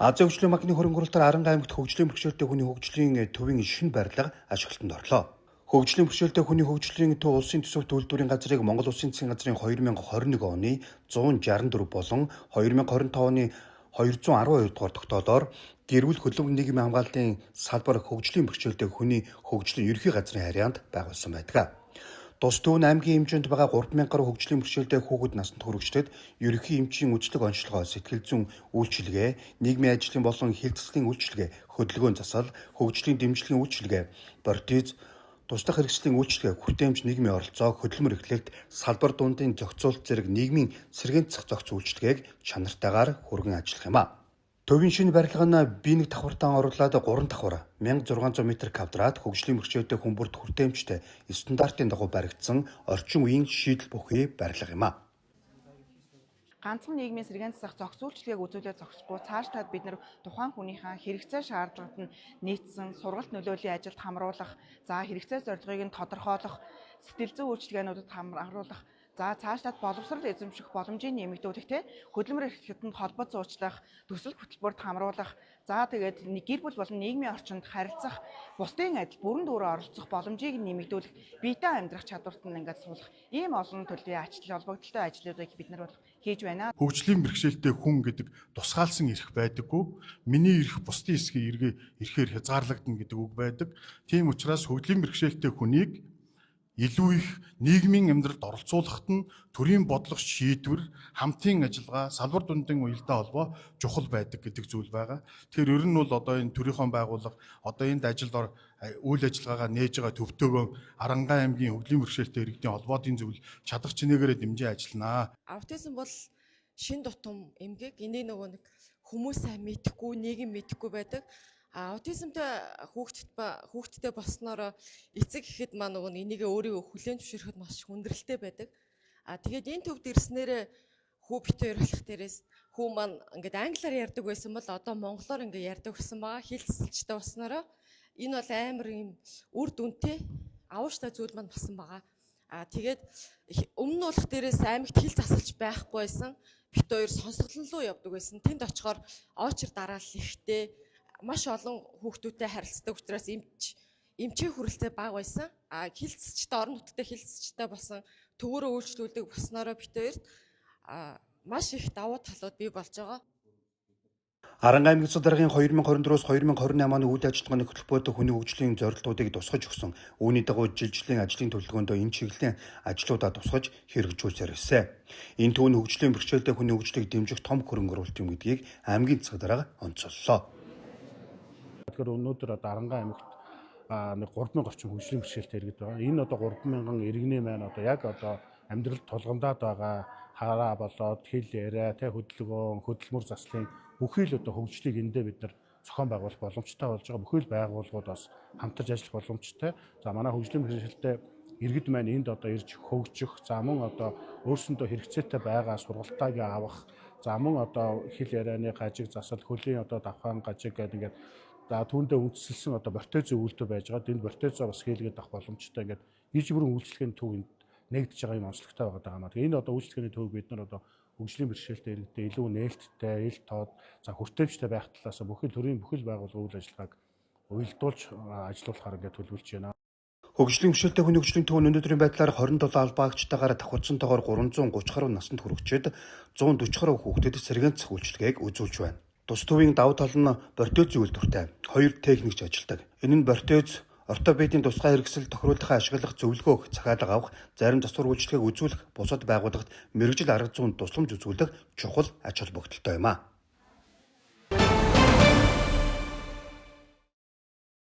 Азийн хөгжлийн банкны хөрөнгө оруулалтаар Аранга аймагт хөгжлийн бэрхшээлтэй хүний хөгжлийн төвийн шинэ барилга ашиглалтанд орлоо. Хөгжлийн бэрхшээлтэй хүний хөгжлийн төв улсын төсөвт үйлдвэрийн газрыг Монгол Улсын засгийн газрын 2021 оны 164 болон 2025 оны 212 дугаар тогтоолоор гэр бүл хөдөлмөр нийгмийн хамгааллын салбар хөгжлийн бэрхшээлтэй хүний хөгжлийн ерөнхий газрын харьяанд байгуулсан байдаг. Тус төв нь аймгийн хэмжээнд байгаа 3000 гаруй хөгжлийн бэрхшээлтэй хүүхэд насанд хүрэгчдэд ерөнхий эмчийн үзлэг онцлогоо, сэтгэл зүйн үйлчилгээ, нийгмийн ажлын болон хил заслын үйлчилгээ, хөдөлгөөн засал, хөгжлийн дэмжлэгийн үйлчилгээ, протез, туслах хэрэгслийн үйлчилгээ, хүртээмж, нийгмийн оролцоо, хөдөлмөр эрхлэлт, салбар дундын зохицуулалт зэрэг нийгмийн сэргээн засах зохиц үйлчилгээг чанартайгаар хүргэн ажиллах юм а. Төвийн шинэ барилга нь бие нэг давхартаа оруулаад 3 давхар 1600 м квадрат хөгжлийн бэрхшээлтэй хүн бүрт хүртээмжтэй стандартын дагуу баригдсан орчин үеийн шийдэл бүхий барилга юм а. Ганцхан нийгмийн сэргээн засах зохиц үйлчилгээг үзүүлээд зогсохгүй, цаашлаад бид нар тухайн хүнийхээ хэрэгцээ шаардлагад нь нийцсэн сургалт нөлөөлийн ажилд хамруулах, за хэрэгцээ зорилгыг нь тодорхойлох, сэтгэл зүйн үйлчилгээнүүдэд хамруулах, за цаашлаад боловсрол эзэмших боломжийг нэмэгдүүлэх, те хөдөлмөр эрхлэлтэнд холбоо зуучлах, төсөл хөтөлбөрт хамруулах, за тэгээд гэр бүл болон нийгмийн орчинд харилцах, бусдын адил бүрэн дүүрэн оролцох боломжийг нэмэгдүүлэх, биетэй амьдрах чадварт нь ингээд суулгах ийм олон төрлийн ажил холбогдлолтой ажлуудыг бид нар бол хийж байна. Хөгжлийн бэрхшээлтэй хүн гэдэг тусгаалсан эрх байдаггүй. Миний эрх бусдын эсхийг эрхээр хязгаарлагдана гэдэг үг байдаг. Тийм учраас хөгжлийн бэрхшээлтэй хүнийг илүү их нийгмийн амьдралд оролцуулахад нь төрийн бодлого шийдвэр, хамтын ажиллагаа, салбар дундын уялдаа холбоо чухал байдаг гэдэг зүйл байгаа. Тэгэхээр ер нь бол одоо энэ төрийнхөө байгууллага одоо энд ажилд үйл ажиллагаагаа нээж байгаа төвтөөгөө Арангаан аймгийн хөгжлийн бэрхшээлтэй иргэдийн холбоотын зөвлөл чадах чинээгээрээ дэмжин ажилланаа. Аутизм бол шин тутам эмгэг. Энийг нөгөө нэг хүмүүс сайн мэдэхгүй, нийгэм мэдэхгүй байдаг. А аутизмтай хүүхэдтэй болсноороо эцэг гэхэд маа нөгөө энийгээ өөрийгөө хүлээн зөвшөөрөхөд маш хүндрэлтэй байдаг. А тэгээд энэ төвд ирснээрээ хүү бит хоёр болох дээрээс хүү маань ингээд англиар ярьдаг байсан бол одоо монголоор ингээд ярьдаг болсон байгаа. Хэл засалчтай болсноороо энэ бол амар юм үр дүнтэй авууштай зүйл маань болсон байгаа. А тэгээд өмнө нь болох дээрээс аймагт хэл засалж байхгүй байсан. Бит хоёр сонсголон руу явдаг байсан. Тэнд очихоор очер дараалал ихтэй маш олон хүүхдүүдтэй харилцдаг учраас эмчийн хүрэлцээ бага байсан. А хилцчтэй орон нутгад хилцчтэй болсон төвөрөө үйлчлүүлдэг болсноороо бит хоёрт маш их давуу талууд бий болж байгаа. Аранга аймгийн засаг даргын 2024-өөс 2028 оны үйл ажиллагааны хөтөлбөрт хүний хөгжлийн зорилтуудыг тусгаж өгсөн. Үүний дагуу жил жилийн ажлын төлөвлөгөөнд энэ чиглэлийн ажлуудаа тусгаж хэрэгжүүлсээр ирсэн. Энэ төв нь хөгжлийн бэрхшээлтэй хүний хөгжлийг дэмжих том хөрөнгө оруулалт юм гэдгийг аймгийн засаг дарга онцоллоо. Тэгэхээр өнөөдөр одоо Арангаан аймагт нэг 3000 орчим хөгжлийн бэрхшээлтэй иргэд байгаа. Энэ одоо 3000 иргэний маань одоо яг одоо амьдралд тулгамдаад байгаа хараа болоод хэл яриа, тэ хөдөлгөөн, хөдөлмөр заслын бүхий л одоо хөгжлийг эндээ бид нар зохион байгуулах боломжтой болж байгаа. Бүхий л байгууллагууд бас хамтарч ажиллах боломжтой. За манай хөгжлийн бэрхшээлтэй иргэд маань энд одоо ирж хөгжих, за мөн одоо өөрсөндөө хэрэгцээтэй байгаа сургалтайг авах, за мөн одоо хэл ярианы гажиг засал, хөлийн одоо давхаан гажиг гэдэг ингээд за түүндээ үндэслэсэн одоо протезын үйлдвэр байж байгаа. Энд протезоо бас хийлгээд авах боломжтой ингээд иж бүрэн үйлчилгээний төв энд нэгдэж байгаа юм онцлогтой байгаа юм аа. Тэгээ энэ одоо үйлчилгээний төвийг бид нар одоо хөгжлийн бэрхшээлтэй иргэдэд илүү нээлттэй, ил тод, за хүртээмжтэй байх талаас бүхэл төрийн бүхэл байгууллага үйл ажиллагааг уялдуулж ажилуулахаар ингээд төлөвлөж байна. Хөгжлийн бэрхшээлтэй хүний хөгжлийн төв нь өнөөдрийн байдлаар 27 албаагчтайгаар давхарцсан 330 гаруй насанд хүрэхчид 140 гаруй хүүхдэд сэргээн засах үйлчилгээг үзүүлж байна. Тус төвийн давуу тал нь протезын үйлдвэртэй 2 техникч ажилладаг. Энэ нь протез, ортопедийн тусгай хэрэгсэл тохируулахаа ашиглах зөвлөгөө өгөх, захиалга авах, зарим засвар үйлчилгээг үзүүлэх, бусад байгууллагад мэргэжил арга зүйн тусламж үзүүлэх чухал ач холбогдолтой юм а.